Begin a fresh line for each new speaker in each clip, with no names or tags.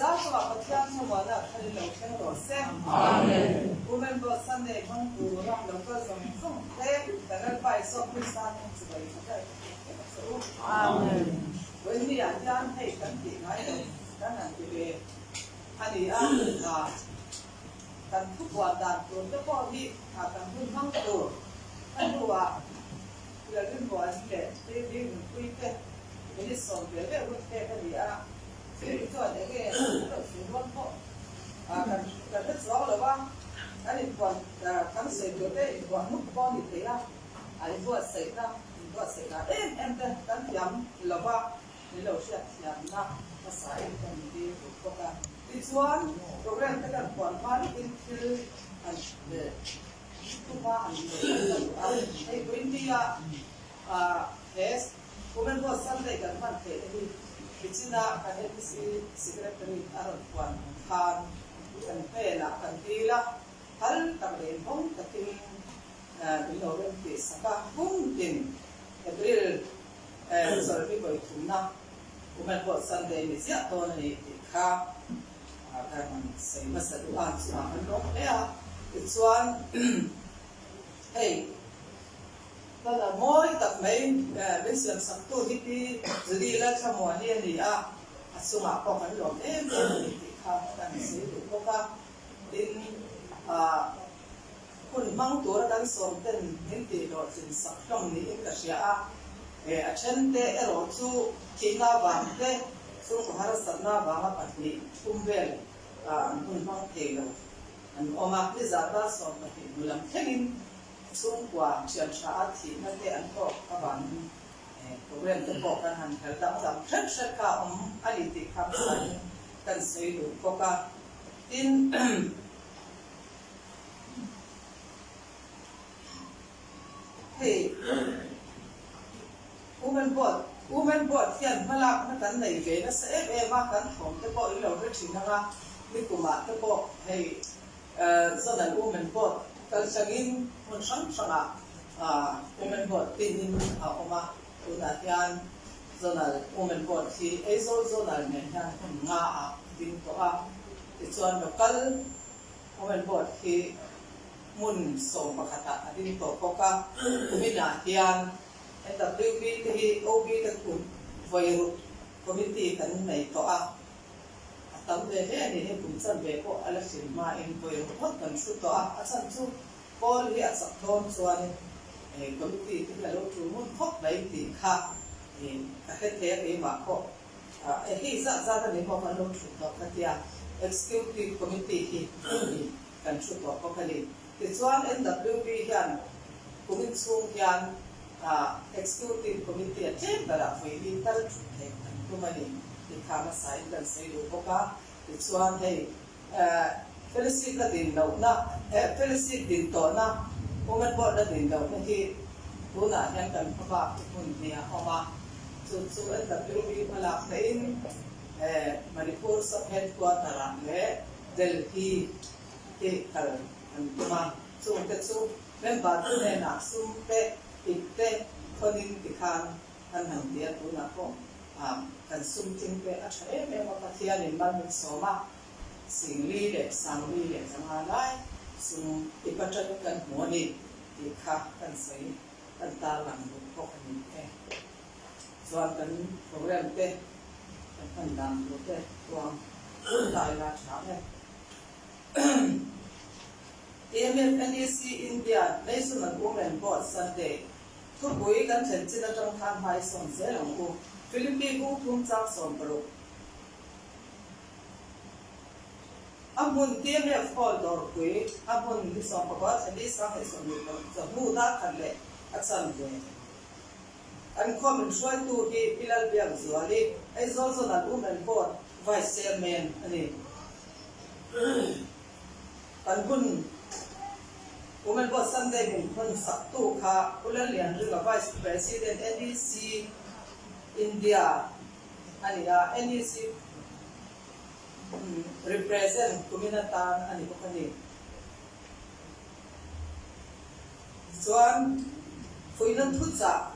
Zâkawah Pathian thlamuanna a thar in lo thleng rawh se. Amen. Women Board Sunday hmang tura lo kal zawng zawng te kan Lalpa Isua Krista hming chu vawi tha ber ka pek vek a che u. Amen. Vawiinniah hian hei kan tih ngai lo kan han ti ve a ni a, kan thupuan dan tur te pawh hi kan hun hmang tur a hnuah Lalrinmuan leh David nunpui te minute sawm vel vel hun pek a ni a, chu chuan eng nge an lo thlir dawn pawh kan kan hre chuang lo a, kan inpuan kan sawi tur te inbuah nuk pawh a ni thei a, a inbuatsaihna inbuatsaih dan em em te kan thiam lo va, min lo hriat thiamna hmasa in kan intir duh bawk a. Tichuan program te kan puan hma lutin thil an Thuhma an nei kan la duh a, hei Puindia ah he Women Board Sunday kan hman theih te hi Michina kan NPC Secretary a rawn puan ang khan kan hmelah kan dil a, phal tak leh inhawng takin min lo rem tih sak a, kum tin April chawlhni vawi thumna Women Board Sunday ni ziah dawn a ni tih kha Kan han sawi hmasa duh a, chungah kan lawm hle a, tichuan hei banner mawi tak mai min siam sak tu hi Pi Judy Lalthlamuani a ni a, a chungah pawh kan lawm em em a ni tih kha kan sawi duh bawk a, tin hun hmang tura kan sawm ten min tih hlawhtlin sak hlawm niin ka hria a, a then te erawh chu thihna vang te, Chhungkaw harsatna vanga pahnih thum vel an hun hmang thei lo an awm a, nizata 12 hnu lam thlengin chhungkua thian tha a thihna te an tawk avangin program te pawh kan han her danglam hret hret kha a awm a ni tih kha hmasain kan sawi duh bawk a. Tin, hei Women Board, Women Board hian hmalakna kan nei ve nasa em em a, kan thawm te pawh in lo hre thin ang a, nikumah te pawh hei Zonal Women Board kal tlangin hmun hrang hrangah Women Board pinin a awm a, tunah hian Zonal Women Board hi Aizawl Zonal nen hian hmun nga ah a ding tawh a, tichuan Local Women Board hi hmun 11 ah a ding tawh bawk a, kuminah hian NWB te hi OB te kut vawi ruk committee kan nei tawh a, a tam ve hle a ni. Hei kum chan ve pawh a la hlim hmain vawi ruk ngawt kan hrut tawh a, a chhan chu pawl hi a chak dawn chuan committee te hi a lo tul ngun khawp mai tih kha ka hre thei a, keimah pawh hei zat zat a ni maw kan lo thut tawh kha tia executive committee hi kan thu tawh bawk a ni. Tichuan NWB hian kumin chhung hian Executive Committee a tlem berah vawiin tal thut theih an tum a ni tih kha hmasain kan sawi duh bawk a. Tichuan hei Fellowship la din lohna, Fellowship din tawhna, Women Board la din lohna hi tunah hian kan hmabak hi hmun hnih a awm a. Chu chu NWB hmalak theih in Manipur Sub-Headquarter-ah leh Delhi te kal an tum a, chungte chu member te hnenah sum te, ip te khawnin tikhan kan han ti a, tunah pawh kan sum tling te a tha em em a, Pathianin mal min sawm a, Singli leh Sangli leh zanga lai sum ip atangin kan hmu a ni tih kha kan sawi kan tarlang duh bawk a ni e. Chuan kan program te kan hman dan tur te chuan lai la tha ang e. TMFNEC India National Women Board Sunday thupui kan thlen chin atang khan hmai sawn zel ang u. Philippi bung thum chang 16. A hmun TMF Hall dawrpui a hmun ni 19 thla ni 1026 chawhnu dar khat leh a chan ve. An khua min hruaitu hi Pi Lalbiakzuali, Aizawl Zonal Women Board Vice Chairman a ni. Kan hun Women Board Sunday min hawn saktu kha Pu Lallianringa Vice President NEC India a ni a, NEC represent kumin atan a ni bawk a ni. Tichuan, fuihna thuchah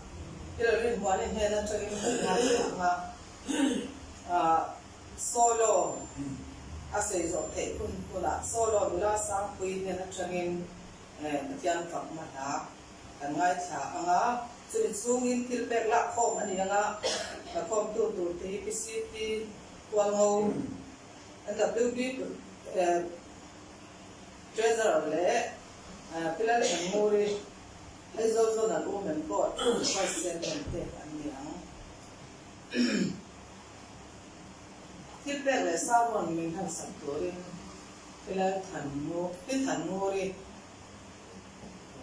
Hillary Hmuani hnen atangin kan ngaithla ang a. Solo a sei zawh theih hun hunah Solo nula Sangpui hnen atangin Pathian fakna hla kan ngaithla ang a, chumi chhungin thil pek lak khawm a ni ang a, la khawmtu tur te hi PCT Hualngo NWB Treasurer leh Pi Lalthanmuri Aizawl Zonal Women Board Vice Chairman te an ni ang. Thil pek leh sermon min han sak turin Pi Lalthanmuri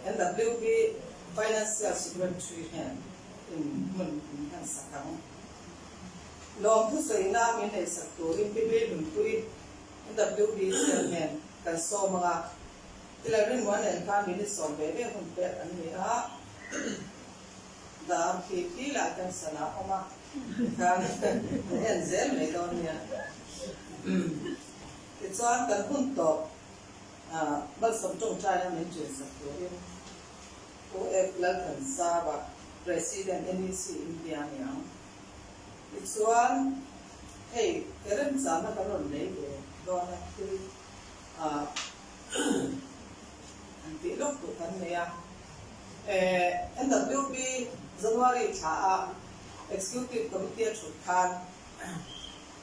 NWB Financial Secretary hian in hmun min han sak ang. Lawmthu sawina min neih sak turin Pi Hlui NWB Chairman kan sawm ang a, Pi Lalrinmuan nen khan minute sawm ve ve hun pek an ni a, dar khi khi lai kan sana a awm a, tikhan kan en zel mai dawn nia. Tichuan kan hun tawp Malsawm tawngtaina min ṭin sak turin UF Lalthansava, President NEC India a ni ang. Tichuan hei ke remchana kan rawn lei ve dawn a thil an tih lawk duh kan nei a. NWP January thla a Executive Committee a thut khan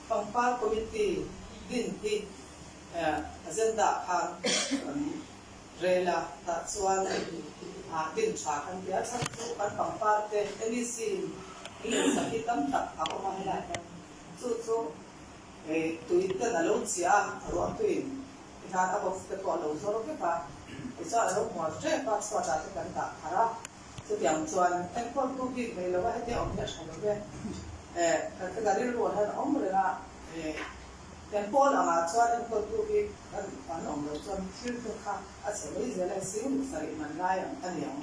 Pangpar Committee din hi Agenda khan kan rel a, tah chuan din tha kan ti a, chhan chu kan pangpar te NEC in min lo sak hi tam tak a awm a helai hian chu chu tui ten a lo chhia a, ruah tuiin tikhan a box te pawh a lo zawr vek a, tichuan a lo hmual tep a, chhuatah te kan dah thar a, chutiang chuan enkawltu bik nei lo a hetia awm hi a tha lo ve, ka rilru ah hian a awm reng a. Kan pawl angah chuan enkawltu hi kan an awm loh chuan thil te kha a chhe mai zel a, sing ruk sarih man lai ang a ni ang.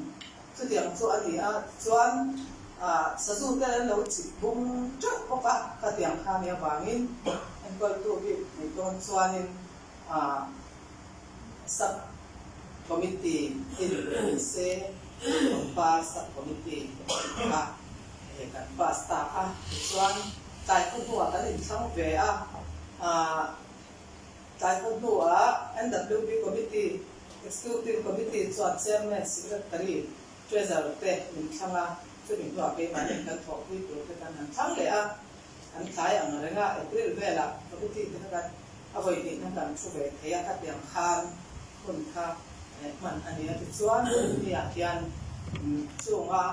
Chutiang chu a ni a, tichuan sazu te an lo chip bung teuh bawk a, khatiang kha nia vangin enkawltu bik nei dawn chuanin sub committee in ni se pangpar sub committee kha kan pass ta a, tichuan. Tlai khaw hnuah kan inthlang ve a, tlai khaw hnuah NWB Committee, Executive Committee chuan Chairman, Secretary, Treasurer te min thlang a, chumi hnuah keimahni kan thawhpui tur te kan han thlang leh a, an tlai ang reng a, April velah Committee te kha kan a vawi hnihna kan thu ve thei a, khatiang khan hun kha hman a ni a, tichuan niah hian chunga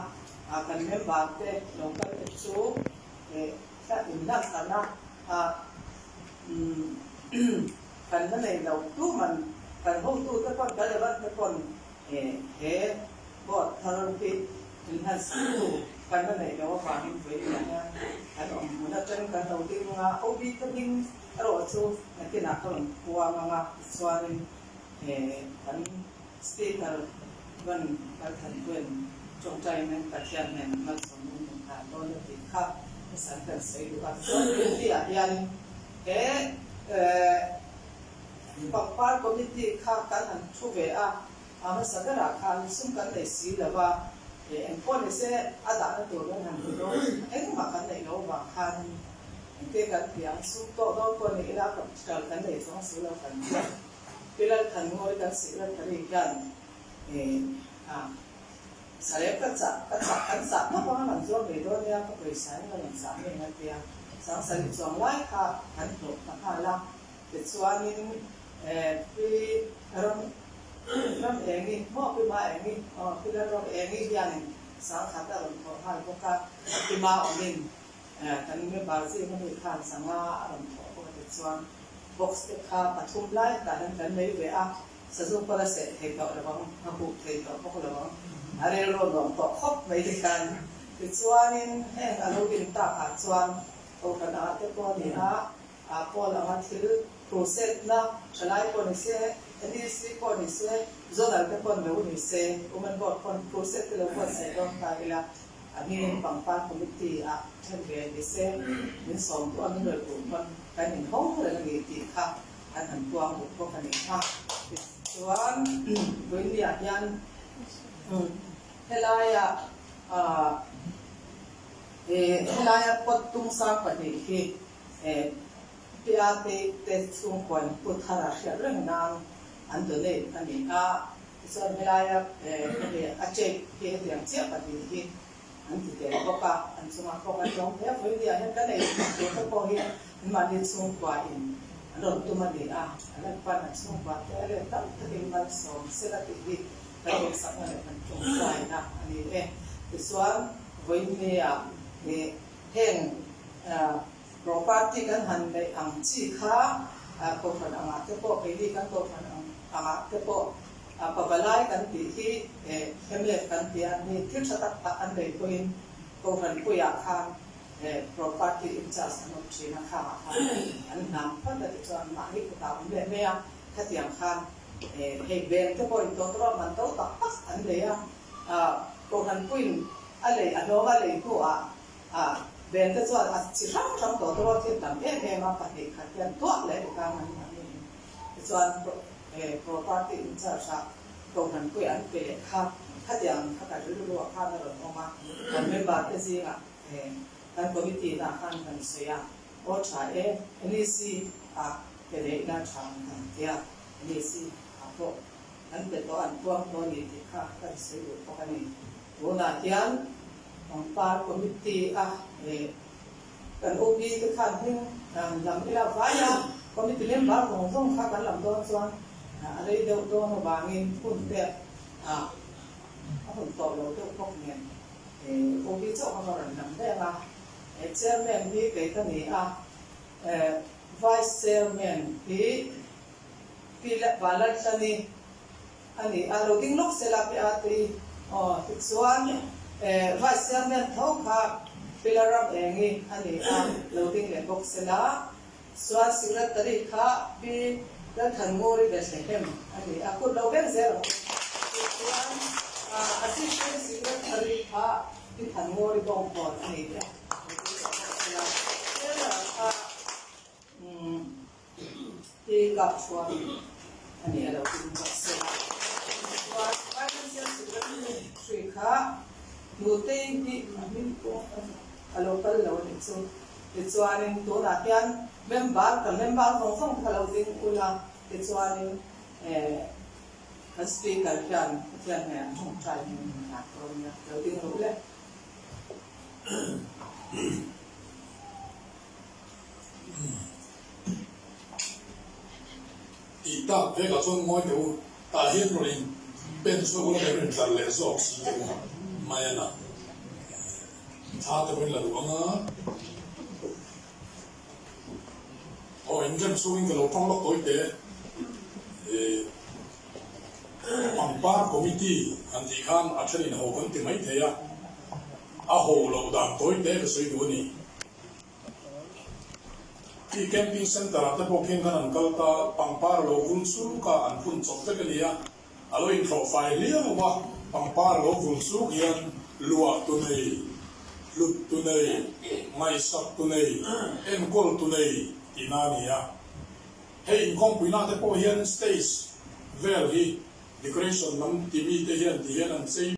kan member te lo kal te chu Ka inlan tan a, kan la nei lo tu man kan hotute pawn kan Evan te pawn he board thar hi inhlan sak tu kan la neih loh avangin vawiinah hian kan awm hmun atangin kan lo ding ang a, OB te hming erawh chu nakinah ka rawn puang ang a, tichuanin kan Speaker van Lalthanpuia'n tawngtaina Pathian nen malsawmna min hlan dawn a tih kha hmasan kan sawi duh a. Chuan Committee ah hian he pangpar committee kha kan han thu ve a, a hmasa berah khan sum kan nei si lo va, engpawh ni se a dahna tur kan han hmu dawn engmah kan neih loh avang khan engte kan ti ang, sum tawh dawn pawh ni ila capital kan nei chuang si lo kan ti a. Pi Lalthanmawii kan secretary hian a sarep ka chah ka chah kan chah tawp anga kan zuar mai dawn nia ka pawisa in ka rawn chah ngei a tia Sangsarih chuang lai kha kan hlawh ta nghal a tichuanin Pi Ram Ram Engi maw Pi Ma Engi aw Pi Lalram Engi hianin sangkhat a rawn thawh nghal bawk a Pi Ma awmin Kan member zing ami khan sanga a rawn thawh bawk a tichuan box te kha pathum lai tah hian kan lei ve a, sazu pawh la seh thei tawh lo ang, a huh thei tawh bawk lo ang, a rilru nuam tawh khawp mai tikhan. Tichuanin heng a lo din takah chuan kohhran ah te pawh a ni a, ah pawl anga thil crusade na thalai pawh ni se, NEC pawh ni se, zonal te pawn lo ni se, women board pawn crusade te lo buatsaih dawn ta ila, A hmingin pangpar committee ah then ve ni se, min sawm duh a min rawi tur pawn kan inhawng reng a ni tih kha kan han tuang duh bawk a ni kha. Tichuan Vawinia hian helaia helaia pot tung sang pahnih hi. PRT te chhungkua in Pu Thara hriat reng nan an donate a ni a, tichuan helaia hemi a tape hi hetiang chiah pahnih hi an ti tel bawk a, an chungah pawh kan tlawm hle a, vawiin hian kan ei tur te pawh hi an mahni chhungkua in an rawn tum a ni a, an lan pan an chhungkua te a let tam takin malsawm sela tih hi kan duhsakna leh kan tawngtaina a ni e. Tichuan vawiin hi heng Property kan han neih ang chi kha kohhran angah te pawh keini kan kohhran angah te pawh pavalai kan tih hi MLF kan ti a ni thil tha tak tak an nei pawhin kohhran puiah khan property in charge an awm thin a khangah khan an hnam phawt a tichuan mahni kutah awm leh mai a khatiang khan hei bank te pawhin tawtawrah man to tak tak an nei a kohhran puiin a lei a hlawm a lei hnuah A beng te chuan a chi hrang hrang tawh te ruat hi a tam em em a, pahnih khat hian tuah leh tikang an hman niin tichuan property in charge ah kohhran pui an pe leh kha khatiang kha ka rilru ah khan a rawn awm a, kan member te zingah kan committee na khan kan sawi a, aw tha e NEC ah pe leh ila tha ang kan tia, NEC ah pawh an pe tawh an puang tawh a ni tih kha kan sawi duh bawk a ni. Tunah hian pangpar committee a kan OP te khan hming lam ila vai a, committee member zawng zawng kha kan lam dawn chuan a rei deuh dawn avangin hun te a hun tawh lo deuh bawk nen OP chauh kha ka rawn lam reng a. Chairman hi kei ka ni a, Vice Chairman hi Pi Vanlaltlani A ni a, lo ding lawk sela pi a tui. Aw, tichuan Vice Chairman tho kha Pilar ram engi a ni a, lo ding leh bawk sela. Chuan Secretary kha Pi Lalthannguri Bethlehem a ni a, kut lo veng zel ang u. Tichuan Assistant Secretary kha Pi Thannguri Bawngkawn a ni e, lo ding leh bawk sela. Treasurer kha Hi kap chhuak a ni a lo tin bawk se a. Chuan Financial Secretary kha Nutei hi a hming pawh a lo kal lo a nih chu. Tichuanin tunah hian member kan member zawng zawng kha lo ding ul a, tichuanin kan speaker hian Pathian hnenah tawngtai in min hlan dawn nia, lo ding ru le.
Tih tak vekah chuan ngawi teh u, tah hian rawn in pen chhuak ula leh rawn tlar leh zawk si teh u mai a na. Thla te pawhin la duh ang a. Aw inrem chhungin ka lo tawng lawk tawi teh. Pangpar committee han tih khan a thenin ho kan ti mai thei a, a ho loh dan tawi teh ka sawi duh a ni. Khi camping centre ah te pawh khian khan an kal ta, pangpar lo vul chuk a, an phun chawp vek a ni a, a lo inthlawh fai hliau a, pangpar lo vul chuk hian luah tu nei, hlut tu nei, ngaihsak tu nei, enkawl tu nei tihna a ni a. Hei inkhawmpuina te pawh hian stage vel hi decoration lam ti mi te hian ti hian an chei.